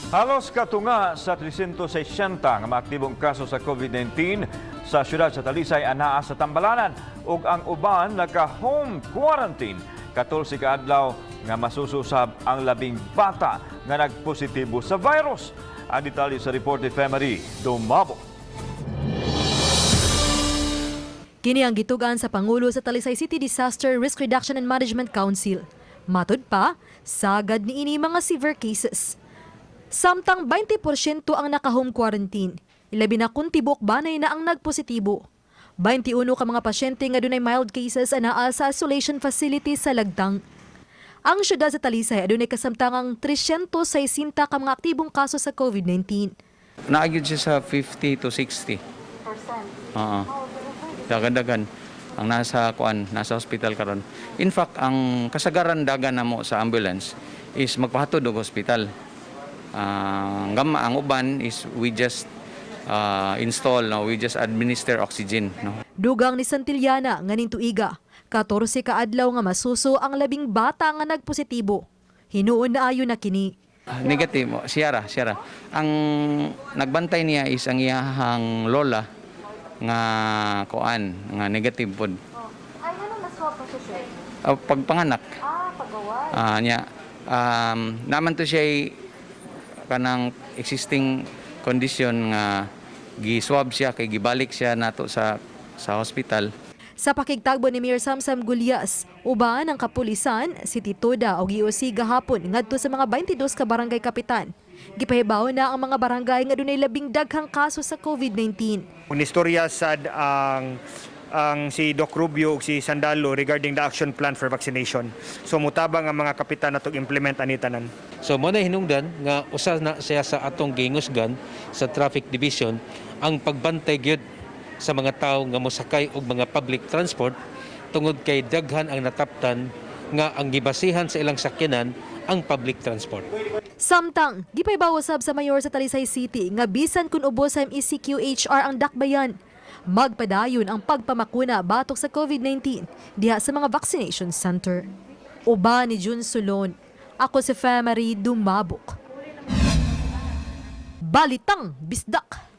Halos katunga sa 360 nga mga aktibong kaso sa COVID-19 sa siyudad sa Talisay anaa sa Tambalanan ug ang uban naka-home quarantine. 14 ka adlaw nga masuso usab ang labing bata nga nagpositibo sa virus. Ang detalye sa report ni Femery Dumabok. Kini ang gitugan sa Pangulo sa Talisay City Disaster Risk Reduction and Management Council. Matud pa, sagad niini mga severe cases. Samtang 20% ang naka-home quarantine. Ilabi na kung tibok banay na ang nagpositibo. 21 ka mga pasyente nga dunay mild cases anaa sa isolation facility sa Lagtang. Ang syudad sa Talisay adunay kasamtangang 360 ka mga aktibong kaso sa COVID-19. Naa gyud siya sa 50 to 60. Percent. Oo. Dagan-dagan ang nasa kuan, nasa hospital karon. In fact, ang kasagaran dagan namo sa ambulance is magpahatod og hospital. Ang gama ang uban is we just install, no, we just administer oxygen, no. Dugang ni Santillana nga ning tuiga, 14 ka adlaw nga masuso ang labing bata nga nagpositibo. Hinuon na ayo na kini. Negative, siyara, siyara. Ang nagbantay niya is ang iyahang lola nga kuan, nga negative pod. Ay, ano, na-swab pa siya, sir? Pagpanganak. Ah, pagawa. Niya naman to siya kanang existing condition nga gi-swab siya kay gibalik siya nato sa hospital. Sa pakigtagbo ni Mayor Samsam Gullas, uban ang kapulisan, City Toda o GOC gahapon ngadto sa mga 22 ka barangay kapitan. Gipahibaw na ang mga barangay nga dunay labing daghang kaso sa COVID-19. Nistorya sad ang si Doc Rubio ug si Sandalo regarding the action plan for vaccination. So mutabang ang mga kapitan natong implement ani tanan. So mo na hinungdan nga usa na siya sa atong gingusgan sa traffic division ang pagbantay gyud sa mga tawo nga mosakay og mga public transport tungod kay daghan ang nataptan nga ang gibasihan sa ilang sakyanan ang public transport. Samtang, gipahibaw usab sa mayor sa Talisay City nga bisan kung ubos sa MECQHR ang dakbayan, magpadayon ang pagpamakuna batok sa COVID-19 diha sa mga vaccination center. Uban ni Jun Solon, ako si Femery Dumabok. Balitang Bisdak!